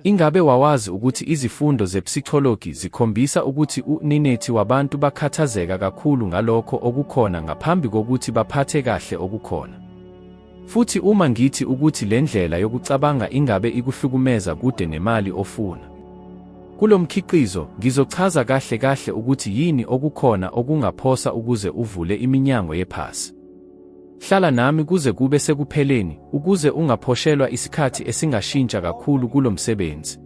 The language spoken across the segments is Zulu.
Ingabe wawazi ukuthi izifundo zepsychology zikhombisa ukuthi u-90 wabantu bakhathazeka kakhulu ngalokho okukhona ngaphambi kokuthi baphathe kahle okukhona? Futhi uma ngithi ukuthi le ndlela yokucabanga ingabe ikuhlukumeza kude nemali ofuna. Kulo mkhiqizo, ngizochaza kahle kahle ukuthi yini okukhona okungaphosa ukuze uvule iminyango yephasi. Hlala nami kuze kube sekupheleni ukuze ungaphoshelwa isikhathi esingashintsha kakhulu kulo msebenzi.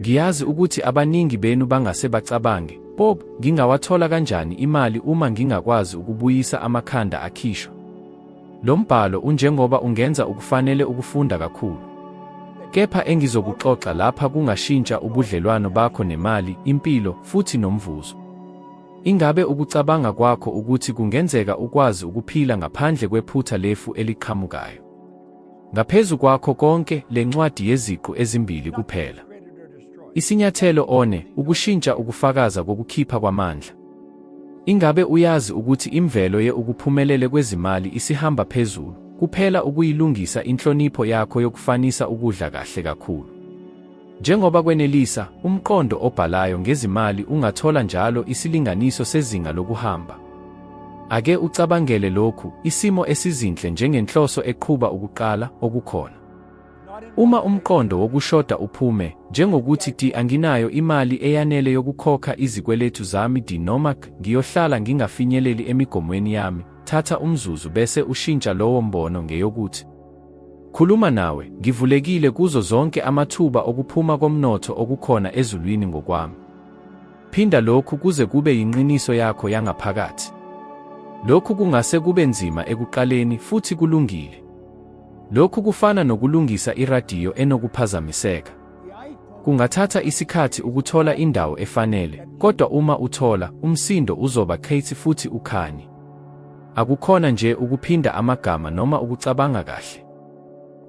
Ngiyazi ukuthi abaningi benu bangase bacabange, Bob, ngingawathola kanjani imali uma ngingakwazi ukubuyisa amakhanda akhishwa? Lo mbhalo unjengoba ungenza ukufanele ukufunda kakhulu. Kepha engizokuxoxa lapha kungashintsha ubudlelwano bakho nemali, impilo, futhi nomvuzo. Ingabe ukucabanga kwakho ukuthi kungenzeka ukwazi ukuphila ngaphandle kwephutha lefu eliqhamukayo? Ngaphezu kwakho konke, le ncwadi yeziqu ezimbili kuphela. Isinyathelo one, ukushintsha ukufakaza kokukhipha kwamandla. Ingabe uyazi ukuthi imvelo ye-ukuphumelele kwezimali isihamba phezulu, kuphela ukuyilungisa inhlonipho yakho yokufanisa ukudla kahle kakhulu? Njengoba kwenelisa, umqondo obhalayo ngezimali ungathola njalo isilinganiso sezinga lokuhamba. Ake ucabangele lokhu, isimo esizinhle njengenhloso eqhuba ukuqala, okukhona. Uma umqondo wokushoda uphume, njengokuthi di anginayo imali eyanele yokukhokha izikweletu zami di noma ngiyohlala ngingafinyeleli emigomweni yami, thatha umzuzu bese ushintsha lowo mbono ngeyokuthi Khuluma nawe, ngivulekile kuzo zonke amathuba okuphuma komnotho okukhona ezulwini ngokwami. Phinda lokhu kuze kube yinqiniso yakho yangaphakathi. Lokhu kungase kube nzima ekuqaleni futhi kulungile. Lokhu kufana nokulungisa iradiyo enokuphazamiseka. Kungathatha isikhathi ukuthola indawo efanele, kodwa uma uthola, umsindo uzoba khethi futhi ukhanye. Akukhona nje ukuphinda amagama noma ukucabanga kahle.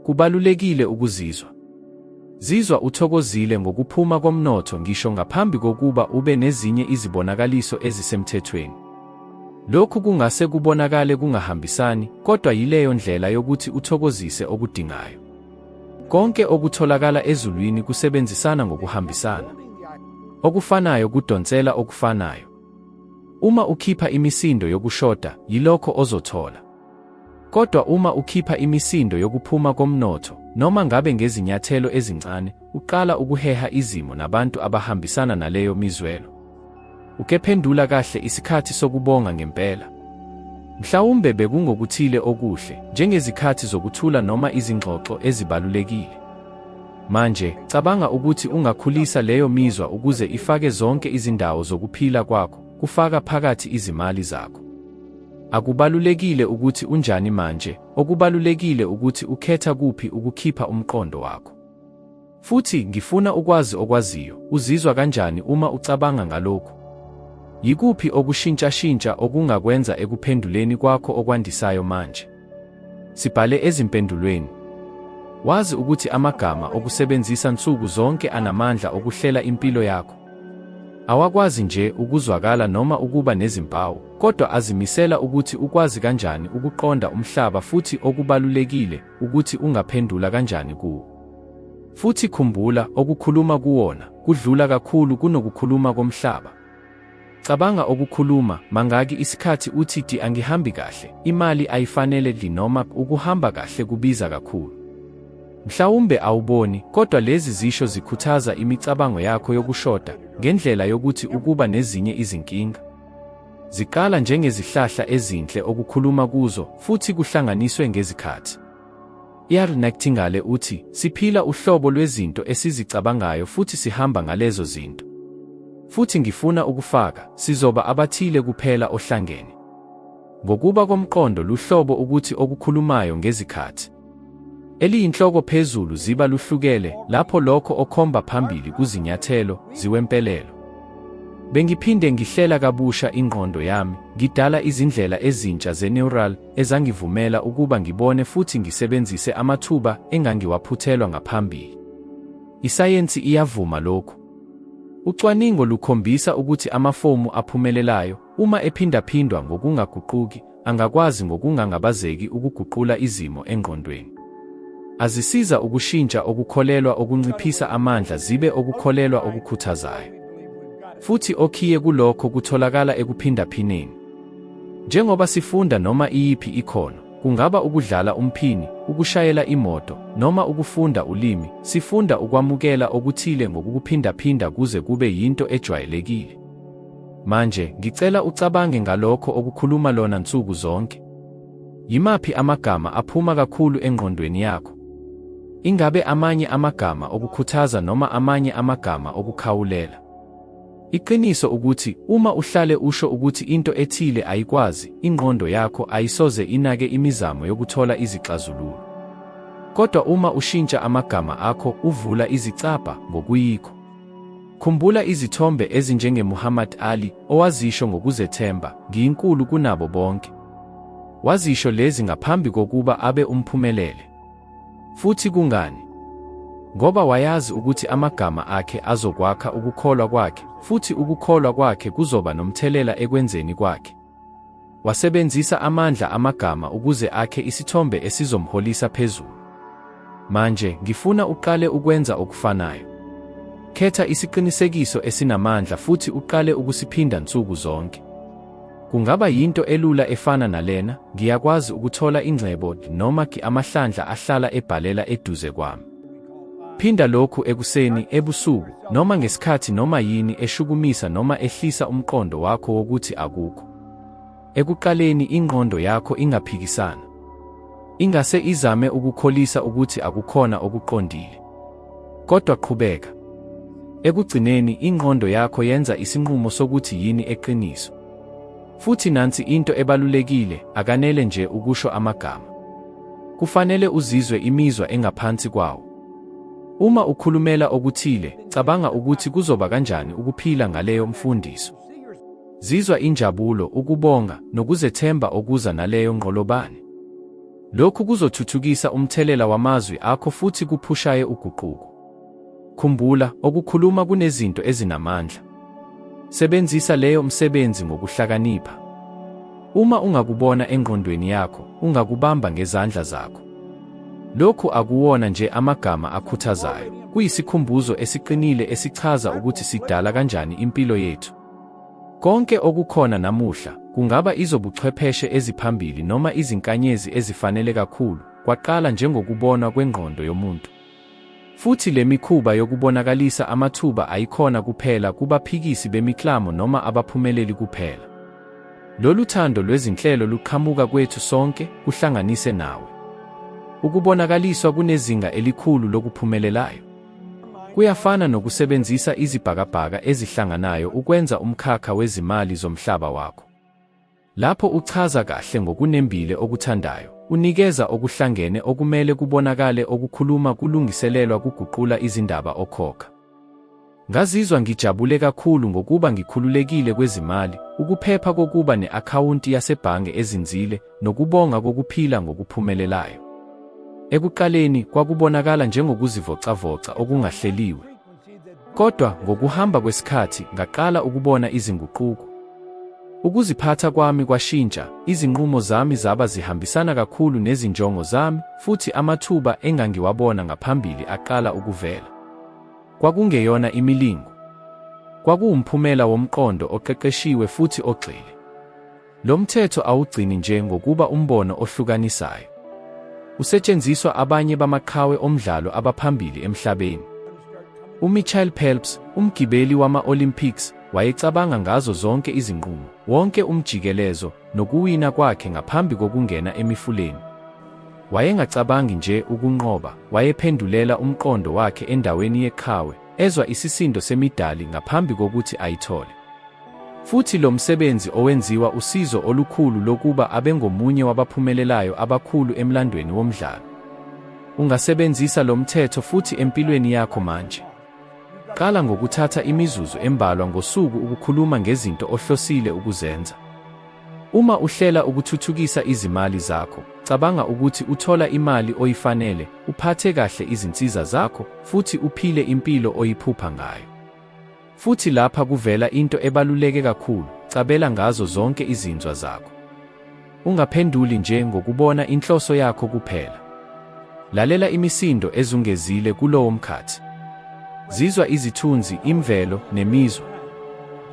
Kubalulekile ukuzizwa. Zizwa uthokozile ngokuphuma komnotho ngisho ngaphambi kokuba ube nezinye izibonakaliso ezisemthethweni. Lokhu kungase kubonakale kungahambisani, kodwa yileyo ndlela yokuthi uthokozise okudingayo. Konke okutholakala ezulwini kusebenzisana ngokuhambisana. Okufanayo kudonsela okufanayo. Uma ukhipha imisindo yokushoda, yilokho ozothola. Kodwa uma ukhipha imisindo yokuphuma komnotho, noma ngabe ngezinyathelo ezincane, uqala ukuheha izimo nabantu abahambisana naleyo mizwelo. Ukephendula kahle isikhathi sokubonga ngempela. Mhlawumbe bekungokuthile okuhle, njengezikhathi zokuthula noma izingxoxo ezibalulekile. Manje, cabanga ukuthi ungakhulisa leyo mizwa ukuze ifake zonke izindawo zokuphila kwakho, kufaka phakathi izimali zakho. Akubalulekile ukuthi unjani manje, okubalulekile ukuthi ukhetha kuphi ukukhipha umqondo wakho. Futhi ngifuna ukwazi okwaziyo, uzizwa kanjani uma ucabanga ngalokhu? Yikuphi okushintshashintsha okungakwenza ekuphenduleni kwakho okwandisayo manje? Sibhale ezimpendulweni. Wazi ukuthi amagama okusebenzisa nsuku zonke anamandla okuhlela impilo yakho. Awakwazi nje ukuzwakala noma ukuba nezimpawu, kodwa azimisela ukuthi ukwazi kanjani ukuqonda umhlaba futhi okubalulekile, ukuthi ungaphendula kanjani kuwo. Futhi khumbula, okukhuluma kuwona, kudlula kakhulu kunokukhuluma komhlaba. Cabanga okukhuluma, mangaki isikhathi uthi di angihambi kahle, imali ayifanele di noma ukuhamba kahle kubiza kakhulu. Mhlawumbe awuboni, kodwa lezi zisho zikhuthaza imicabango yakho yokushoda, ngendlela yokuthi ukuba nezinye izinkinga. Ziqala njengezihlahla ezinhle okukhuluma kuzo futhi kuhlanganiswe ngezikhathi. Earl Nightingale uthi, Siphila uhlobo lwezinto esizicabangayo futhi sihamba ngalezo zinto. Futhi ngifuna ukufaka, sizoba abathile kuphela ohlangene. Ngokuba komqondo luhlobo ukuthi okukhulumayo ngezikhathi. Eliyinhloko phezulu ziba luhlukele lapho lokho okhomba phambili kuzinyathelo ziwempelelo. Bengiphinde ngihlela kabusha ingqondo yami, ngidala izindlela ezintsha ze-neural ezangivumela ukuba ngibone futhi ngisebenzise amathuba engangiwaphuthelwa ngaphambili. Isayensi iyavuma lokhu. Ucwaningo lukhombisa ukuthi amafomu aphumelelayo, uma ephindaphindwa ngokungaguquki, angakwazi ngokungangabazeki ukuguqula izimo engqondweni. Azisiza ukushintsha okukholelwa okunciphisa amandla zibe okukholelwa okukhuthazayo. Futhi okhiye kulokho kutholakala ekuphindaphineni. Njengoba sifunda noma iyiphi ikhono, kungaba ukudlala umphini, ukushayela imoto, noma ukufunda ulimi, sifunda ukwamukela okuthile ngokukuphindaphinda kuze kube yinto ejwayelekile. Manje, ngicela ucabange ngalokho okukhuluma lona nsuku zonke. Yimaphi amagama aphuma kakhulu engqondweni yakho? Ingabe amanye amagama okukhuthaza noma amanye amagama okukhawulela? Iqiniso ukuthi, uma uhlale usho ukuthi into ethile ayikwazi, ingqondo yakho ayisoze inake imizamo yokuthola izixazululo. Kodwa uma ushintsha amagama akho, uvula izicabha, ngokuyikho. Khumbula izithombe ezinjenge-Muhammad Ali, owazisho ngokuzethemba, Ngiyinkulu kunabo bonke. Wazisho lezi ngaphambi kokuba abe umphumelele. Futhi kungani? Ngoba wayazi ukuthi amagama akhe azokwakha ukukholwa kwakhe, futhi ukukholwa kwakhe kuzoba nomthelela ekwenzeni kwakhe. Wasebenzisa amandla amagama ukuze akhe isithombe esizomholisa phezulu. Manje, ngifuna uqale ukwenza okufanayo. Khetha isiqinisekiso esinamandla futhi uqale ukusiphinda nsuku zonke. Kungaba yinto elula efana nalena, ngiyakwazi ukuthola ingcebo noma amahlandla ahlala ebhalela eduze kwami. Phinda lokhu ekuseni, ebusuku, noma ngesikhathi noma yini eshukumisa noma ehlisa umqondo wakho wokuthi akukho. Ekuqaleni ingqondo yakho ingaphikisana. Ingase izame ukukholisa ukuthi akukhona okuqondile. Kodwa qhubeka. Ekugcineni, ingqondo yakho yenza isinqumo sokuthi yini eqiniso. Futhi nansi into ebalulekile, akanele nje ukusho amagama. Kufanele uzizwe imizwa engaphansi kwawo. Uma ukhulumela okuthile, cabanga ukuthi kuzoba kanjani ukuphila ngaleyo mfundiso. Zizwa injabulo, ukubonga, nokuzethemba okuza naleyo nqolobane. Lokhu kuzothuthukisa umthelela wamazwi akho futhi kuphushaye uguquko. Khumbula, okukhuluma kunezinto ezinamandla. Sebenzisa leyo msebenzi ngokuhlakanipha. Uma ungakubona engqondweni yakho, ungakubamba ngezandla zakho. Lokhu akuwona nje amagama akhuthazayo, kuyisikhumbuzo esiqinile esichaza ukuthi sidala kanjani impilo yethu. Konke okukhona namuhla, kungaba izobuchwepheshe eziphambili noma izinkanyezi ezifanele kakhulu, kwaqala njengokubonwa kwengqondo yomuntu. Futhi le mikhuba yokubonakalisa amathuba ayikhona kuphela kubaphikisi bemiklamo noma abaphumeleli kuphela. Lolu thando lwezinhlelo luqhamuka kwethu sonke, kuhlanganise nawe. Ukubonakaliswa kunezinga elikhulu lokuphumelelayo. Kuyafana nokusebenzisa izibhakabhaka ezihlanganayo ukwenza umkhakha wezimali zomhlaba wakho. Lapho uchaza kahle ngokunembile okuthandayo, unikeza okuhlangene okumele kubonakale okukhuluma kulungiselelwa kuguqula izindaba okhokha. Ngazizwa ngijabule kakhulu ngokuba ngikhululekile kwezimali, ukuphepha kokuba ne-akhawunti yasebhange ezinzile, nokubonga kokuphila ngokuphumelelayo. Ekuqaleni, kwakubonakala njengokuzivocavoca okungahleliwe. Kodwa ngokuhamba kwesikhathi ngaqala ukubona izinguquko. Ukuziphatha kwami kwashintsha, izinqumo zami zaba zihambisana kakhulu nezinjongo zami, futhi amathuba engangiwabona ngaphambili aqala ukuvela. Kwakungeyona imilingo. Kwakuwumphumela womqondo oqeqeshiwe futhi ogxile. Lo mthetho awugcini nje ngokuba umbono ohlukanisayo. Usetshenziswa abanye bamaqhawe omdlalo abaphambili emhlabeni. UMichael Phelps, umgibeli wama-Olympics, wayecabanga ngazo zonke izinqumo, wonke umjikelezo, nokuwina kwakhe ngaphambi kokungena emifuleni. Wayengacabangi nje ukunqoba, wayephendulela umqondo wakhe endaweni yeqhawe, ezwa isisindo semidali ngaphambi kokuthi ayithole. Futhi lo msebenzi owenziwa usizo olukhulu lokuba abengomunye wabaphumelelayo abakhulu emlandweni womdlalo. Ungasebenzisa lo mthetho futhi empilweni yakho manje. Qala ngokuthatha imizuzu embalwa ngosuku ukukhuluma ngezinto ohlosile ukuzenza. Uma uhlela ukuthuthukisa izimali zakho, cabanga ukuthi uthola imali oyifanele, uphathe kahle izinsiza zakho, futhi uphile impilo oyiphupha ngayo. Futhi lapha kuvela into ebaluleke kakhulu, cabela ngazo zonke izinzwa zakho. Ungaphenduli nje ngokubona inhloso yakho kuphela. Lalela imisindo ezungezile kulowo mkhathi. Zizwa izithunzi, imvelo, nemizwa.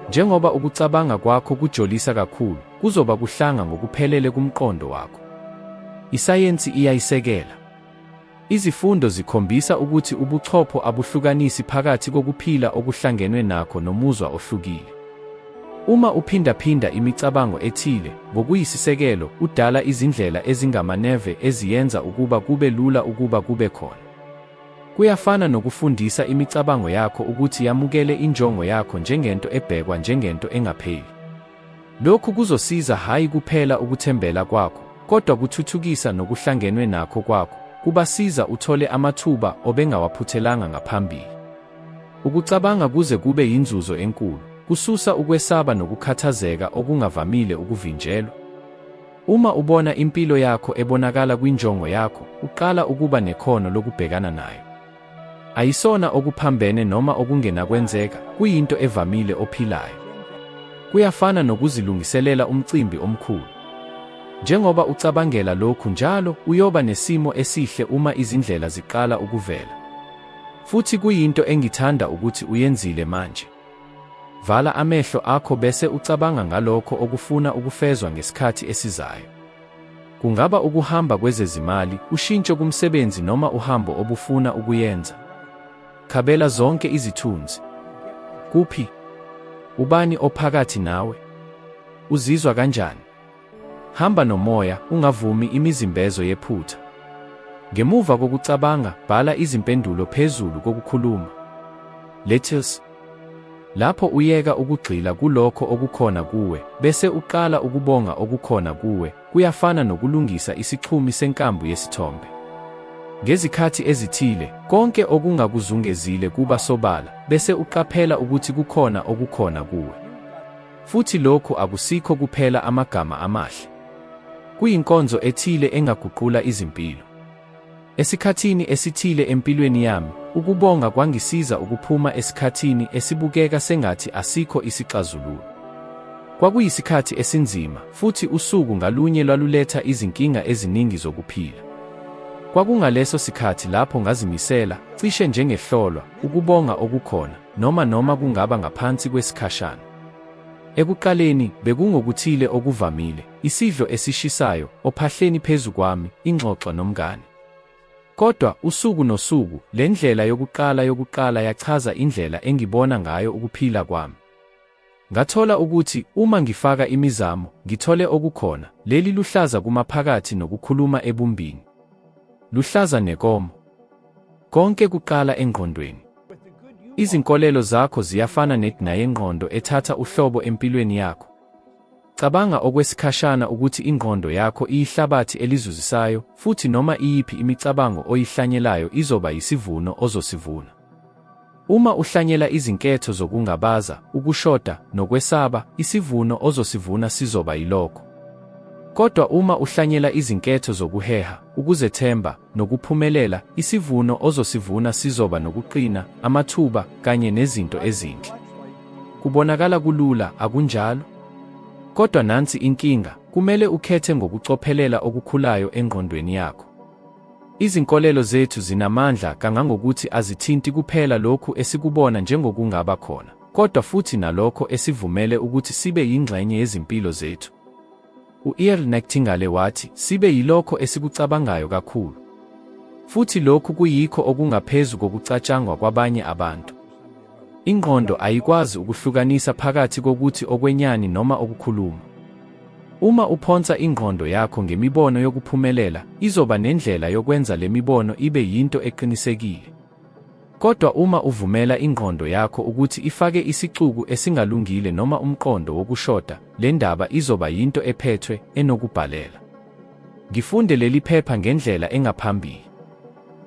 Njengoba ukucabanga kwakho kujolisa kakhulu, kuzoba kuhlanga ngokuphelele kumqondo wakho. Isayensi iyayisekela. Izifundo zikhombisa ukuthi ubuchopho abuhlukanisi phakathi kokuphila okuhlangenwe nakho nomuzwa ohlukile. Uma uphindaphinda imicabango ethile, ngokuyisisekelo udala izindlela ezingamaneve eziyenza ukuba kube lula ukuba kube khona. Kuyafana nokufundisa imicabango yakho ukuthi yamukele injongo yakho njengento ebhekwa njengento engapheli. Lokhu kuzosiza hhayi kuphela ukuthembela kwakho, kodwa kuthuthukisa nokuhlangenwe nakho kwakho, kubasiza uthole amathuba obengawaphuthelanga ngaphambili. Ukucabanga kuze kube yinzuzo enkulu, kususa ukwesaba nokukhathazeka okungavamile ukuvinjelwa. Uma ubona impilo yakho ebonakala kwinjongo yakho, uqala ukuba nekhono lokubhekana nayo. Ayisona okuphambene noma okungenakwenzeka, kuyinto evamile ophilayo. Kuyafana nokuzilungiselela umcimbi omkhulu. Njengoba ucabangela lokhu njalo, uyoba nesimo esihle uma izindlela ziqala ukuvela. Futhi kuyinto engithanda ukuthi uyenzile manje. Vala amehlo akho bese ucabanga ngalokho okufuna ukufezwa ngesikhathi esizayo. Kungaba ukuhamba kwezezimali, ushintsho kumsebenzi noma uhambo obufuna ukuyenza. Khabela zonke izithunzi. Kuphi? Ubani ophakathi nawe? Uzizwa kanjani? Hamba nomoya, ungavumi imizimbezo yephutha. Ngemuva kokucabanga, bhala izimpendulo phezulu kokukhuluma. Letters. Lapho uyeka ukugxila kulokho okukhona kuwe, bese uqala ukubonga okukhona kuwe, kuyafana nokulungisa isixhumi senkambu yesithombe. Ngezikhathi ezithile, konke okungakuzungezile kuba sobala, bese uqaphela ukuthi kukhona okukhona kuwe. Futhi lokhu akusikho kuphela amagama amahle. Kuyinkonzo ethile engaguqula izimpilo. Esikhathini esithile empilweni yami, ukubonga kwangisiza ukuphuma esikhathini esibukeka sengathi asikho isixazululo. Kwakuyisikhathi esinzima, futhi usuku ngalunye lwaluletha izinkinga eziningi zokuphila. Kwakungaleso sikhathi lapho ngazimisela, cishe njengehlolwa, ukubonga okukhona, noma noma kungaba ngaphansi kwesikhashana. Ekuqaleni, bekungokuthile okuvamile, isidlo esishisayo, ophahleni phezu kwami, ingxoxo nomngane. Kodwa, usuku nosuku, le ndlela yokuqala yokuqala yachaza indlela engibona ngayo ukuphila kwami. Ngathola ukuthi, uma ngifaka imizamo, ngithole okukhona, leli luhlaza kumaphakathi nokukhuluma ebumbini. Luhlaza nekomo. Konke kuqala engqondweni. Izinkolelo zakho ziyafana ne-DNA yengqondo ethatha uhlobo empilweni yakho. Cabanga okwesikhashana ukuthi ingqondo yakho iyihlabathi elizuzisayo futhi noma iyiphi imicabango oyihlanyelayo izoba yisivuno ozosivuna. Uma uhlanyela izinketho zokungabaza, ukushoda, nokwesaba, isivuno ozosivuna sizoba yilokho. Kodwa uma uhlanyela izinketho zokuheha, ukuzethemba, nokuphumelela, isivuno ozosivuna sizoba nokuqina, amathuba, kanye nezinto ezinhle. Kubonakala kulula, akunjalo? Kodwa nansi inkinga, kumele ukhethe ngokucophelela okukhulayo engqondweni yakho. Izinkolelo zethu zinamandla kangangokuthi azithinti kuphela lokhu esikubona njengokungaba khona, kodwa futhi nalokho esivumele ukuthi sibe yingxenye yezimpilo zethu. U-Earl Nightingale wathi, Sibe yilokho esikucabangayo kakhulu. Futhi lokhu kuyikho okungaphezu kokucatshangwa kwabanye abantu. Ingqondo ayikwazi ukuhlukanisa phakathi kokuthi okwenyani noma okukhuluma. Uma uphonsa ingqondo yakho ngemibono yokuphumelela, izoba nendlela yokwenza le mibono ibe yinto eqinisekile. Kodwa uma uvumela ingqondo yakho ukuthi ifake isixuku esingalungile noma umqondo wokushoda, le ndaba izoba yinto ephethwe, enokubhalela. Ngifunde leli phepha ngendlela engaphambili.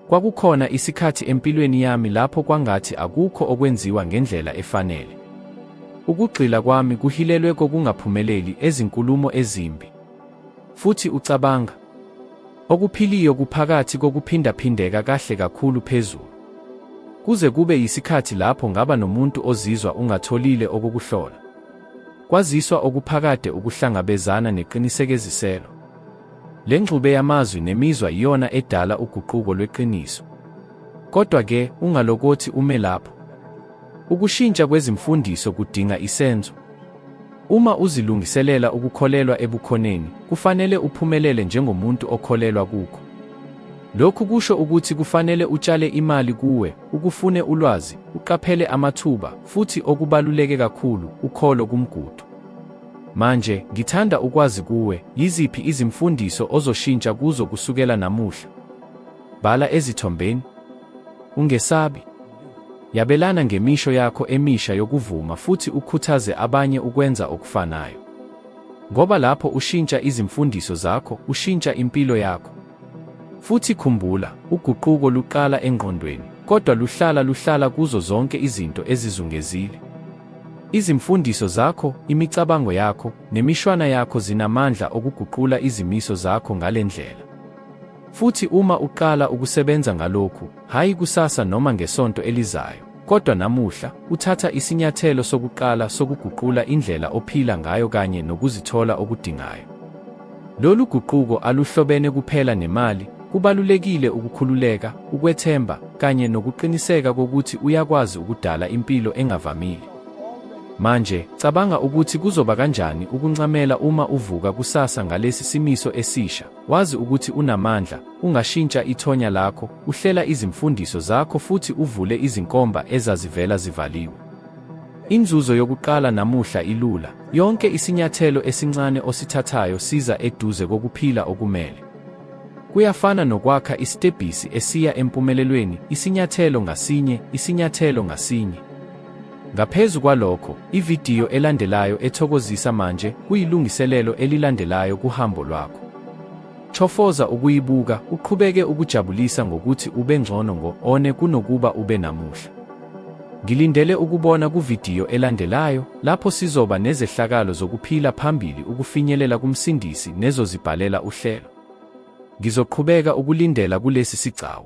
Kwakukhona isikhathi empilweni yami lapho kwangathi akukho okwenziwa ngendlela efanele. Ukugxila kwami kuhilelwe kokungaphumeleli ezinkulumo ezimbi. Futhi ucabanga. Okuphiliyo kuphakathi kokuphindaphindeka kahle kakhulu phezulu. Kuze kube yisikhathi lapho ngaba nomuntu ozizwa ungatholile okokuhlola. Kwaziswa okuphakade ukuhlangabezana neqinisekeziselo. Le ngxube yamazwi nemizwa iyona edala uguquko lweqiniso. Kodwa ke, ungalokothi ume lapho. Ukushintsha kwezimfundiso kudinga isenzo. Uma uzilungiselela ukukholelwa ebukhoneni, kufanele uphumelele njengomuntu okholelwa kukho. Lokhu kusho ukuthi kufanele utshale imali kuwe, ukufune ulwazi, uqaphele amathuba, futhi okubaluleke kakhulu, ukholo kumgudu. Manje, ngithanda ukwazi kuwe, yiziphi izimfundiso ozoshintsha kuzo kusukela namuhla? Bhala ezithombeni. Ungesabi. Yabelana ngemisho yakho emisha yokuvuma futhi ukhuthaze abanye ukwenza okufanayo. Ngoba lapho ushintsha izimfundiso zakho, ushintsha impilo yakho. Futhi khumbula, uguquko luqala engqondweni, kodwa luhlala luhlala kuzo zonke izinto ezizungezile. Izimfundiso zakho, imicabango yakho, nemishwana yakho zinamandla okuguqula izimiso zakho ngale ndlela. Futhi uma uqala ukusebenza ngalokhu, hhayi kusasa noma ngesonto elizayo, kodwa namuhla, uthatha isinyathelo sokuqala sokuguqula indlela ophila ngayo kanye nokuzithola okudingayo. Lolu guquko aluhlobene kuphela nemali, kubalulekile ukukhululeka, ukwethemba, kanye nokuqiniseka kokuthi uyakwazi ukudala impilo engavamile. Manje, cabanga ukuthi kuzoba kanjani ukuncamela uma uvuka kusasa ngalesi simiso esisha, wazi ukuthi unamandla, ungashintsha ithonya lakho, uhlela izimfundiso zakho futhi uvule izinkomba ezazivela zivaliwe. Inzuzo yokuqala namuhla ilula, yonke isinyathelo esincane osithathayo siza eduze kokuphila okumele. Kuyafana nokwakha isitebhisi esiya empumelelweni, isinyathelo ngasinye, isinyathelo ngasinye. Ngaphezu kwalokho, ividiyo elandelayo ethokozisa manje kuyilungiselelo elilandelayo kuhambo lwakho. Chofoza ukuyibuka, uqhubeke ukujabulisa ngokuthi ube ngcono ngo-one kunokuba ube namuhla. Ngilindele ukubona kuvidiyo elandelayo, lapho sizoba nezehlakalo zokuphila phambili ukufinyelela kuMsindisi nezozibhalela uhlelo. Ngizoqhubeka ukulindela kulesi sigcawu.